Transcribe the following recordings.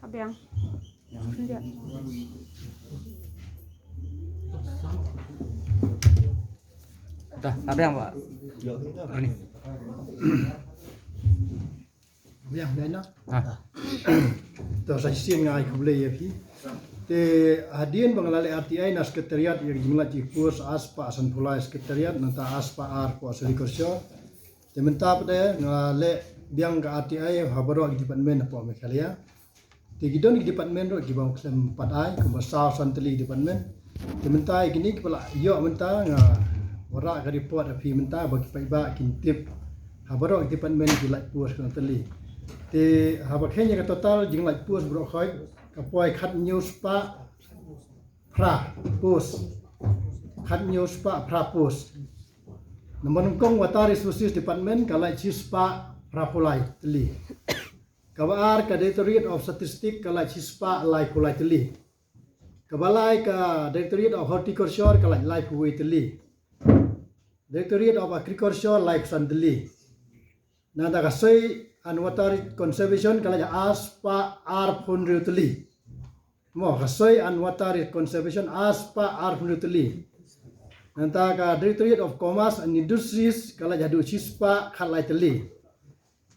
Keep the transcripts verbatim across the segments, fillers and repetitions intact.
Biang. Dah, dah biang, Pak. Ini. Biang, biang, no? Ah. To, sa shisien nga ai khublei ïa phi. Te hadien ba nga la leh R T I na Secretariat ïa ka jinglait post ar spah sanphew lai Secretariat, nangta ar spah ar post Agriculture. Te mynta pat de nga leh biang ka R T I ha baroh ki department hapoh Meghalaya. Te ki don ki department ruh kiba khlem pat ai, kumba saw san tylli department. Te mynta ïa kine kiba la ïoh mynta nga wanrah ka report ha phi mynta ba ki paidbah kin tip ha baroh ki department ki lait post kano tylli. Te haba kheiñ ïa ka total jinglait post baroh khoit ka poi khathynñiew spah phra post. Khathynñiew spah phra post. Namar nyngkong Water Resources Department ka lait shi spah phra phew lai tylli. Kaba ar ka Directorate of Statistics ka lait shi spah lai phew lai tylli. Kaba lai ka Directorate of Horticulture ka lait lai phew wei tylli. Directorate of Agriculture lai phew san tylli. Nangta ka Soil and Water Conservation ka lait ar spah ar phew hynriew tylli. Mo, ka Soil and Water Conservation ar spah ar phew hynriew tylli. Nangta ka Directorate of Commerce and Industries ka lait haduh shi spah khatlai tylli.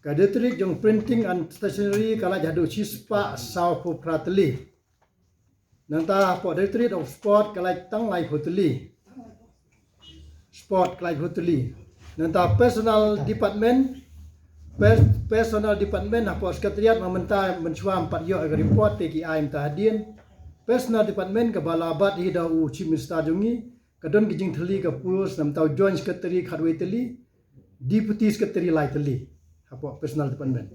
Ka Directorate jong Printing and Stationery ka lait haduh shi spah saw phew phra tylli. Nangta hapoh Directorate of Sport ka lait tang lai phew tylli. Sport ka lait phew tylli. Nangta Personnel Department, per-, Personnel Department hapoh Secretariat ma mynta mynshuwa ym pat ïoh ïa ka report te ki ai mynta hadien. Personnel Department kaba la bat hi da u Chief Minister jong ngi, ka don ki jingthylli ka post, namar u Joint Secretary khatwei tylli, Deputy Secretary lai tylli hapoh Personnel Department.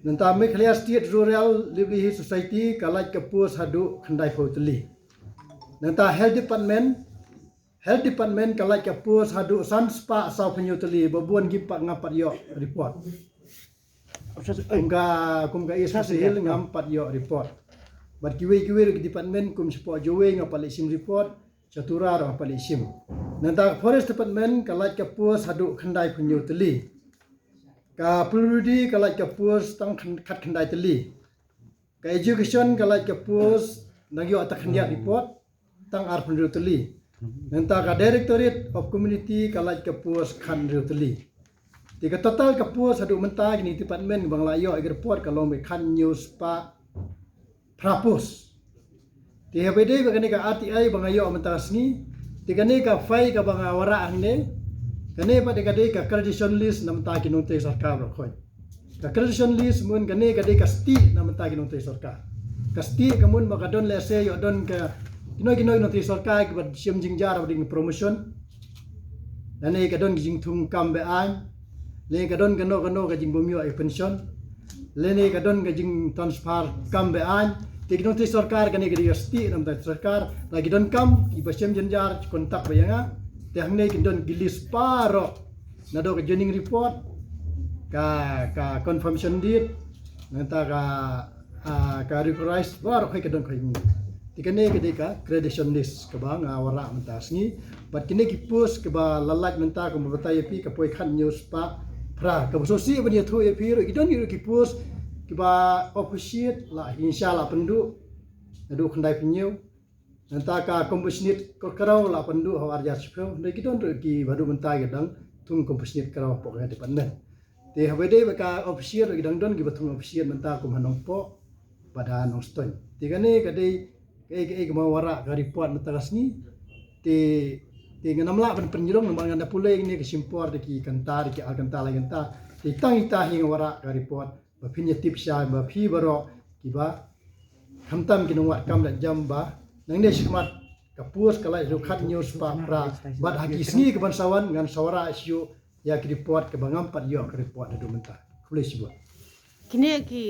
Nangta Meghalaya State Rural Livelihood Society ka lait ka post haduh khyndai phew tylli. Nangta Health Department, Health Department ka lait ka post haduh san spah saw phew hynñiew tylli, ba bun ngim pat, ngam pat ïoh report. Kum ka, kum ka East Khasi Hills ngam pat ïoh report. Bad kiwei kiwei ruh ki department kum shapoh Jowai nga pat leit shim report, sha Tura ruh nga pat leit shim. Nangta ka Forest Department ka lait ka post haduh khyndai phew hynñiew tylli. Ka P W D ka lait ka post tang khyn-, khatkhyndai tylli. Ka Education ka lait ka post, nang ïoh ta khyndiat report, tang ar phew hynriew tylli. Nangta ka Directorate of Community ka lait ka post khathynriew tylli. Te ka total ka post haduh mynta kine department ba nga la ïoh ïa ka report ka long ba khathynñiew spah phra post. Te haba ïadei bad kane ka R T I ba nga ïoh mynta ka sngi. Te kane ka file kaba nga wanrah hangne, kane pat ka dei ka gradation list na bynta ki nongtrei sorkar baroh khoit. Ka gradation list, mut kane ka dei ka stick na bynta ki nongtrei sorkar. Ka stick ka mut ba ka don, lehse ïoh don ka kino kino ki nongtrei sorkar kiba shim jingjar ba dei promotion. Lane ka don ki jingthung kam be-aiñ. Lane ka don kano kano ka jingbym ïoh ïa pension. Lane ka don ka jingtransfer kam be-aiñ. Te ki nongtrei sorkar kane ka dei ka stick na bynta sorkar. La ki donkam kiba shim jynjar ki contact beit ïa nga. Te hangne kin don ki list baroh. Naduh ka joining report, ka, ka confirmation deed, nangta ka, ah, ka recognize, baroh khoit ka don khoit ngi. Te kane ka dei ka gradation list kaba nga wanrah mynta ka sngi. Bad kine ki post kiba la lait mynta kumba batai ïa phi ka poi khathynñiew spah phra. Kaba sngewsih ban ïathuh ïa phi ruh ki don ruh ki post kiba officiate la hi sha la pynduh naduh khyndai phew hynñiew. Nangta ka compassionate kynroh la pynduh ha u ar hajar shiphew. Hynrei ki don ruh kiba haduh mynta ki dang thung compassionate kynroh hapoh ka department. Te haba ïadei bad ka officiate ruh ki dang don kiba thung officiate mynta kum ha Nongpoh bad ha Nongstoiñ. Te kane ka dei kaei kaei kaba wanrah ka report mynta ka sngi. Te, te ngam lah ban pynjrong namar nga da pule kine ka shim por da ki kynta, da ki ar kynta, lai kynta. Te tang ita hi nga wanrah ka report. Ba phin ïa tip shai ba phi baroh kiba khamtam ki nongwad kam leh jam ba nangne shakhmat ka post ka lait haduh khathynñiew spah phra. Bad ha ki sngi kiban sa wan ngan sa wanrah shuh ïa ki report kaba ngam pat ïoh ka report haduh mynta. Khublei shibun. Kine ki